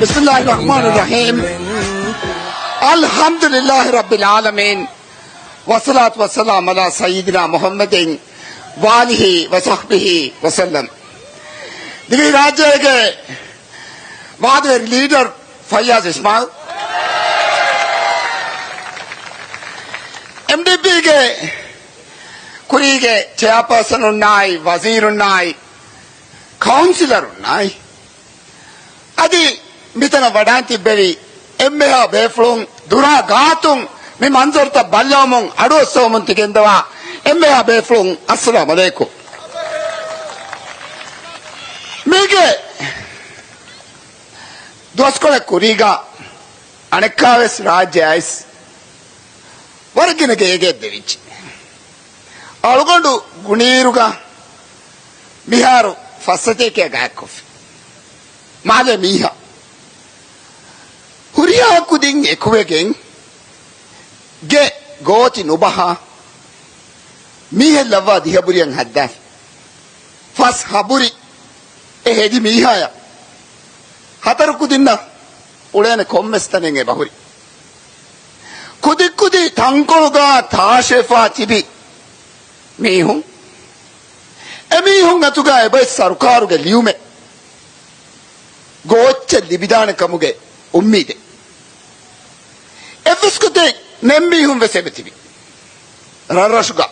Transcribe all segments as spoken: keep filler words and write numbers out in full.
ބިސްމިއްލާހި ރަޙްމާނި ރަޙީމް. އަލްޙަމްދުލިއްލާހި ރައްބިލް ޢާލަމީން. ވައްޞަލާތު ވައްސަލާމު ޢަލާ ސައްޔިދިނާ މުޙައްމަދިން ވާލިހި ވަޞަޙްބިހި ވަސައްލަމް. ދިވެހި ރާއްޖޭގެ ވާދަވެރި ލީޑަރު ފައްޔާޒް އިސްމާޢީލް، އެމްޑީޕީގެ ކުރީގެ ޗެއާޕާސަނުންނާއި، ވަޒީރުންނާއި، ކައުންސިލަރުންނާއި، އަދި މިތަނަށް ވަޑައިން ތިއްބެވި އެންމެހާ ބޭފުޅުން، ދުރާ ގާތުން މި މަންޒަރުތައް ބައްލަވަމުން އަޑުއައްސަވަމުން ތި ގެންދަވާ އެންމެހާ ބޭފުޅުން، އައްސަލާމު ޢަލައިކުމް. މީގެ ދުވަސްކޮޅެއް ކުރީގަ އަނެއްކާވެސް ރާއްޖެ އައިސް ވަރަށް ގިނަ ގޭގެއެއް ދެވިއްޖެ. އަޅުގަނޑު ގުނިއިރުގަ މިހާރު ފަސް ސަތޭކައެއް ގާތްކޮށްފި. މާލޭ މީހާ ހުރިހާ ކުދިން އެކުވެގެން ގެ ގޯތި ނުބަހާ، މީހެއް ލައްވާ ދިހަ ބުރިއަށް ހައްދާފި. ފަސް ހަ ބުރި އެ ހެދި މީހާޔަށް ހަތަރު ކުދިންނަށް އުޅޭނެ ކޮންމެސް ތަނެއް އެބަހުރި. ކުދިކުދި ތަންކޮޅުގަ ތާށިވެފާ ތިބި މީހުން، އެމީހުން އަތުގަ އެބައި ސަރުކާރުގެ ލިޔުމެއް ގޯއްޗެއް ލިބިދާނެ ކަމުގެ އުއްމީދެއް. އެއްވެސް ގޮތެއް ނެތް މީހުން ވެސް އެބަތިބި. ރަށްރަށުގަ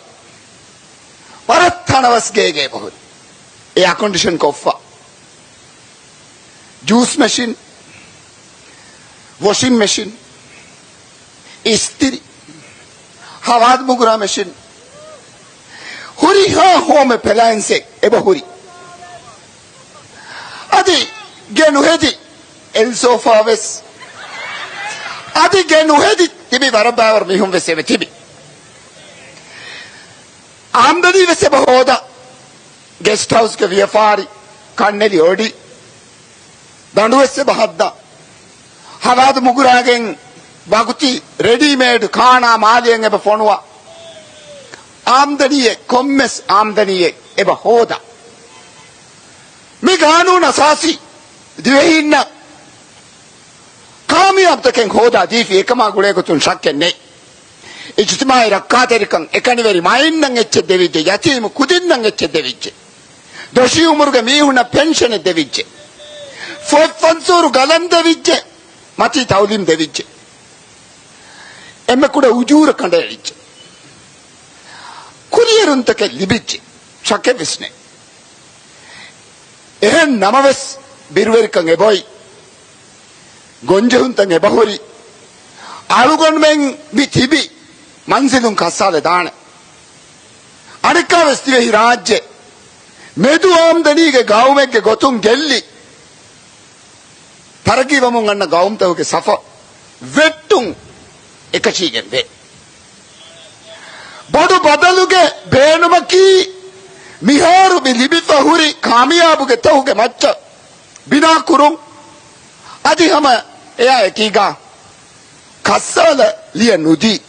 ވަރަށް ތަނަވަސް ގޭގެ އެބަހުރި. އެއާކޮންޑިޝަން ކޮށްފަ، ޖޫސް މެޝިން، ވޮޝިން މެޝިން، އިސްތިރި، ހަވާދު މުގުރާ މެޝިން، ހުރިހާ ހޯމް އެޕްލައިންސެއް އެބަހުރި. އަދި ގެ ނުހެދި އެލް ސޯފާ ވެސް، އަދި ގެ ނުހެދި ތިބި ވަރަށް ބައިވަރު މީހުން ވެސް އެބަތިބި. އާމްދަނީ ވެސް އެބަ ހޯދާ. ގެސްޓް ހައުސްގެ ވިޔަފާރި، ކަންނެލި އޮޑި، ދަނޑުވެސް އެބަ ހައްދާ. ހަވާދު މުގުރާގެން ވަގުތީ ރެޑީމޭޑް ކާނާ މާލެއަށް އެބަ ފޮނުވާ. އާމްދަނީއެއް، ކޮންމެސް އާމްދަނީއެއް އެބަ ހޯދާ. މި ގާނޫނު އަސާސީ ދިވެހީންނަށް ކާމިޔާބުތަކެއް ހޯދާ ދީފި، އެކަމާ ގުޅޭގޮތުން ޝައްކެއް ނެތް. އިޖުތިމާޢީ ރައްކާތެރިކަން، އެކަނިވެރި މައިންނަށް އެއްޗެއް ދެވިއްޖެ، ޔަތީމު ކުދިންނަށް އެއްޗެއް ދެވިއްޖެ، ދޮށީ އުމުރުގެ މީހުންނަށް ޕެންޝަނެއް ދެވިއްޖެ، ފޮތް ފަންސޫރު ގަލަން ދެވިއްޖެ، މަތީ ތައުލީމް ދެވިއްޖެ. އެންމެ ކުޑަ އުޖޫރަ ކަނޑައެޅިއްޖެ. ކުރިއެރުންތަކެއް ލިބިއްޖެ، ޝައްކެއް ވެސް ނެތް. އެހެން ނަމަވެސް، ބިރުވެރިކަން އެބައޮތް، ގޮންޖެހުންތައް އެބަހުރި، އަޅުގަނޑުމެން މި ތިބި މަންޒިލުން ކައްސާލެ ދާނެ. އަނެއްކާވެސް ދިވެހި ރާއްޖެ މެދު އާމްދަނީގެ ގައުމެއްގެ ގޮތުން ގެއްލި، ތަރައްގީވަމުން އަންނަ ގައުމުތަކުގެ ސަފަށް ވެއްޓުން އެކަށީގެން ވޭ. ބޮޑު ބަދަލުގެ ބޭނުމަކީ، މިހާރު މި ލިބިފަ ހުރި ކާމިޔާބުގެ ތަހުގެ މައްޗަށް ބިނާ ކުރުން. އަދި ހަމަ އެއާ އެކީގަ ކައްސާލަ ލިޔެ ނުދީ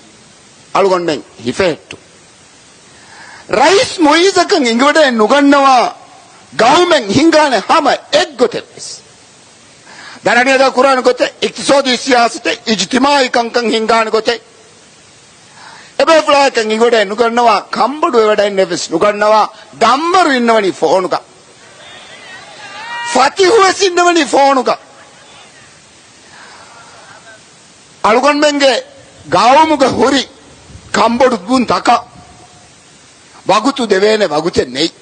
އަޅުގަނޑުމެން ހިފެހެއްޓުން. ރައީސް މުއިއްޒަކަށް އިނގިވަޑައެއް ނުގަންނަވާ ގައުމެއް ހިންގާނެ ހަމަ އެއްގޮތެއް ވެސް. ދަރަނިއަދާ ކުރާނެ ގޮތެއް، އިޤްތިޞާދީ ސިޔާސަތެއް، އިޖްތިމާޢީ ކަންކަން ހިންގާނެ ގޮތެއް. އެބޭފުޅާއަކަށް އިނގިވަޑައެއް ނުގަންނަވާ، ކަންބޮޑުވެވަޑައިންނެއް ވެސް ނުގަންނަވާ، ދަންވަރު އިންނަވަނީ ފޯނުގަ. ފަތިޙު ވެސް އިންނަވަނީ ފޯނުގަ. އަޅުގަނޑުމެންގެ ގައުމުގަ ހުރި ކަންބޮޑުވުންތަކަށް ވަގުތު ދެވޭނެ ވަގުތެއް ނެތް.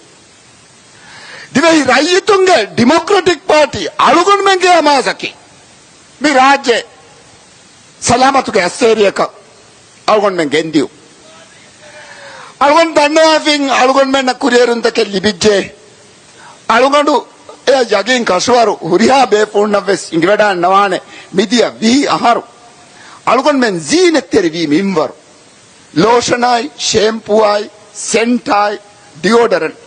ދިވެހި ރައްޔިތުންގެ ޑިމޮކްރެޓިކް ޕާޓީ އަޅުގަނޑުމެންގެ އަމާޒަކީ މި ރާއްޖެ ސަލާމަތުގެ އައްސޭރިއަކަށް އަޅުގަނޑުމެން ގެންދިޔުން. އަޅުގަނޑު ދަންނަވާފިން އަޅުގަނޑުމެންނަށް ކުރިއެރުންތަކެއް ލިބިއްޖެ. އަޅުގަނޑު އެއަށް ޔަގީން ކަށަވަރު ހުރިހާ ބޭފުޅުންނަށް ވެސް އިނގިވަޑައިންނަވާނެ މިދިޔަ ވިހި އަހަރު އަޅުގަނޑުމެން ޒީނަތްތެރިވީ މިންވަރު. ލޯޝަނާއި، ޝޭމްޕޫއާއި، ސެންޓާއި، ޑިއޯޑަރެންޓް.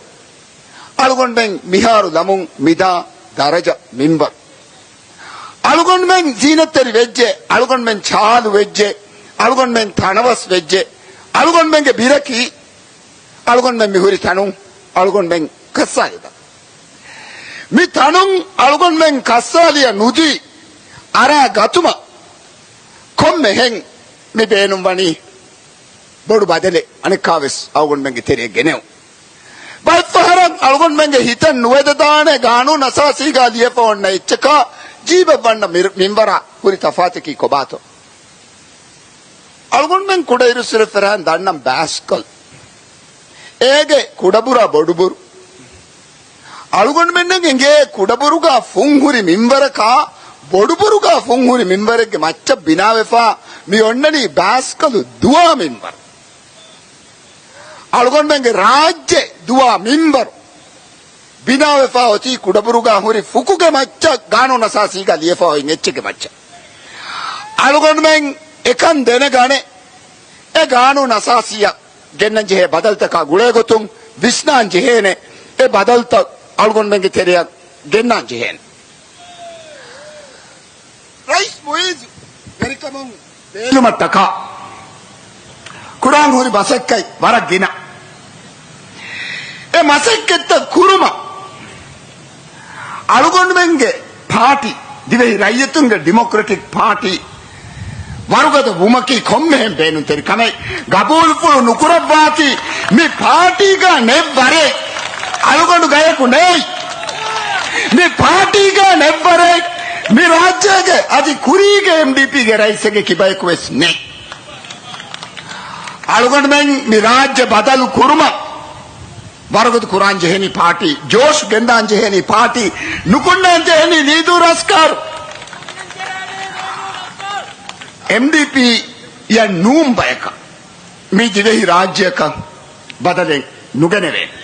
އަޅުގަނޑުމެން މިހާރު ލަމުން މިދާ ދަރަޖަ މިންވަރު. އަޅުގަނޑުމެން ޒީނަތްތެރި ވެއްޖެ، އަޅުގަނޑުމެން ޗާލު ވެއްޖެ، އަޅުގަނޑުމެން ތަނަވަސް ވެއްޖެ. އަޅުގަނޑުމެންގެ ބިރަކީ އަޅުގަނޑުމެން މިހުރި ތަނުން އަޅުގަނޑުމެން ކައްސާލިދާ. މި ތަނުން އަޅުގަނޑުމެން ކައްސާލިއަށް ނުދީ އަރާ ގަތުމަށް ކޮންމެހެން މި ބޭނުންވަނީ ބޮޑު ބަދަލެއް އަނެއްކާވެސް އަޅުގަނޑުމެންގެ ތެރެއަށް ގެނެވުން. ބައެއްފަހަރަށް އަޅުގަނޑުމެންގެ ހިތަށް ނުވެދެދާނެ ގާނޫނު އަސާސީގަ ލިޔެފަ އޮންނަ އެއްޗަކާ ޖީބަށް ވަންނަ މިރ-، މިންވަރާ ހުރި ތަފާތަކީ ކޮބާތޯ؟ އަޅުގަނޑުމެން ކުޑައިރުއްސުރެ ފެރާން ދަންނަން ބާސްކަލް. އޭގެ ކުޑަބުރާ ބޮޑުބުރު. އަޅުގަނޑުމެންނަށް އެނގޭ ކުޑަބުރުގާ ފުންހުރި މިންވަރަކާ، ބޮޑުބުރުގާ ފުންހުރި މިންވަރެއްގެ މައްޗަށް ބިނާވެފާ މި އޮންނަނީ ބާސްކަލު ދުވާ މިންވަރު. އަޅުގަނޑުމެންގެ ރާއްޖެ ދުވާ މިންވަރު. ބިނާވެފާ އޮތީ ކުޑަބުރުގާ ހުރި ފުކުގެ މައްޗަށް، ގާނޫނު އަސާސީގާ ލިޔެފާ އޮތް އެއްޗެއްގެ މައްޗަށް. އަޅުގަނޑުމެން އެކަން ދެނެގަނެ، އެ ގާނޫނު އަސާސީއަށް ގެންނަން ޖެހޭ ބަދަލުތަކާ ގުޅޭގޮތުން ވިސްނާން ޖެހޭނެ، އެ ބަދަލުތައް އަޅުގަނޑުމެންގެ ތެރެއަށް ގެންނާން ޖެހޭނެ. ރައީސް މުއިއްޒު ވެރިކަމުން ބޭނުމަށްޓަކާ ކުރާން ހުރި މަސައްކަތް ވަރަށް ގިނަ. އެ މަސައްކަތްތައް ކުރުމަށް އަޅުގަނޑުމެންގެ ޕާޓީ، ދިވެހި ރައްޔިތުންގެ ޑިމޮކްރެޓިކް ޕާޓީ، ވަރުގަދަ ވުމަކީ ކޮންމެހެން ބޭނުންތެރި ކަމެއް. ގަބޫލުފުޅު ނުކުރައްވާތީ މި ޕާޓީގަ ނެތް ވަރެއް އަޅުގަނޑު ގަޔަކު ނެތް. މި ޕާޓީގަ ނެތް ވަރެއް މި ރާއްޖޭގެ އަދި ކުރީގެ އެމްޑީޕީގެ ރައީސެއްގެ ކިބަޔަކު ވެސް ނެތް. އަޅުގަނޑުމެން މި ރާއްޖެ ބަދަލު ކުރުމަށް ވަރުގަދަ ކުރާން ޖެހެނީ ޕާޓީ، ޖޯޝް ގެންދާން ޖެހެނީ ޕާޓީ، ނުކުންނާން ޖެހެނީ ލީދޫ ރަސްކާރު. އެމްޑީޕީއަށް ނޫން ބަޔަކަށް މި ދިވެހި ރާއްޖެއަކަށް ބަދަލެއް ނުގެނެވޭނެ.